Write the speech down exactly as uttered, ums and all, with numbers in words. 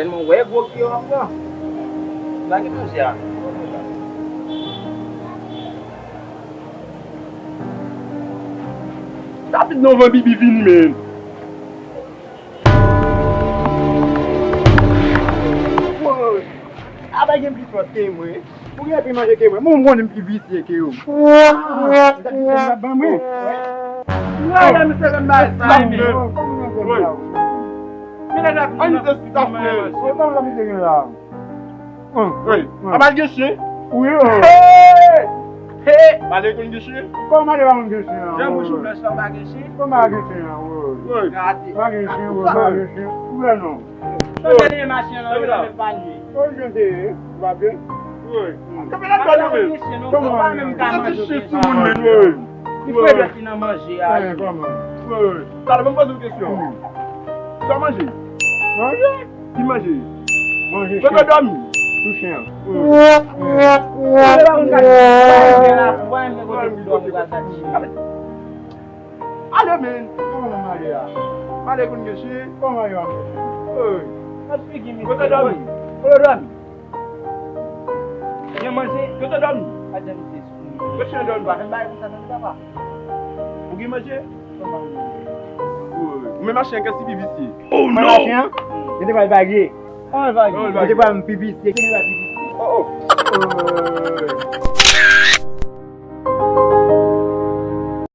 Tèlman wè gwo kiyè w ap pran. Lage manje a. Rapid non, van Bibi vini, men. Woy, a bay gen plis fòs ke mwen. Ou gen plis manje ke mwen. Mwen, mwen konnen m pi visye ke ou. Ou ta di se m ap ban mwen. Woy, la, misye konn bay sa, men. Woy. An misye saf, men. Woy, ban mwen sa misye gen la. Wi. A mal gen chen? Wi, wi. Hey! Hey! Male konn gen chen? Kòman male pa konn gen chen an? Jan bouch ou flèch la, ou pa gen chen? Kòman pa gen chen an, wi? Wi. Gade. Pa gen chen, wi, pa gen chen. Ou wè non. Tande de machin an, yo menm pa lye. Ou jan te ye, ou pa byen? Wi. Kanpe la dwa nou men. Kòman? Ou pa menm ka manje. Ou santi chen sou moun men, wi. Li fè dwèt li nan manje a. Wi, wi. Talè, ban m poze yon kesyon. Sa w manje? Manje? Ki manje? Manje chen. Kote w dòmi? Sou chen an. Mwen pa konn gade. Mwen pa konn gade kote pou dòmi, pral gade chen. Ale, men. Kòman male a? Male konn gen chen? Kòman yo ap gen chen? Ey. Kote w dòmi? Kote w dòmi? Gen manje? Kote w dòmi? Kote chen dòmi? Pa fè m bagay konsa tande papa. Ou gen manje? Ou men machin an kè si pi visye. Oh non! Machin an, yo te pral bagye. Yo te pral pi visye, ki te pral pi visye. Oh, oh.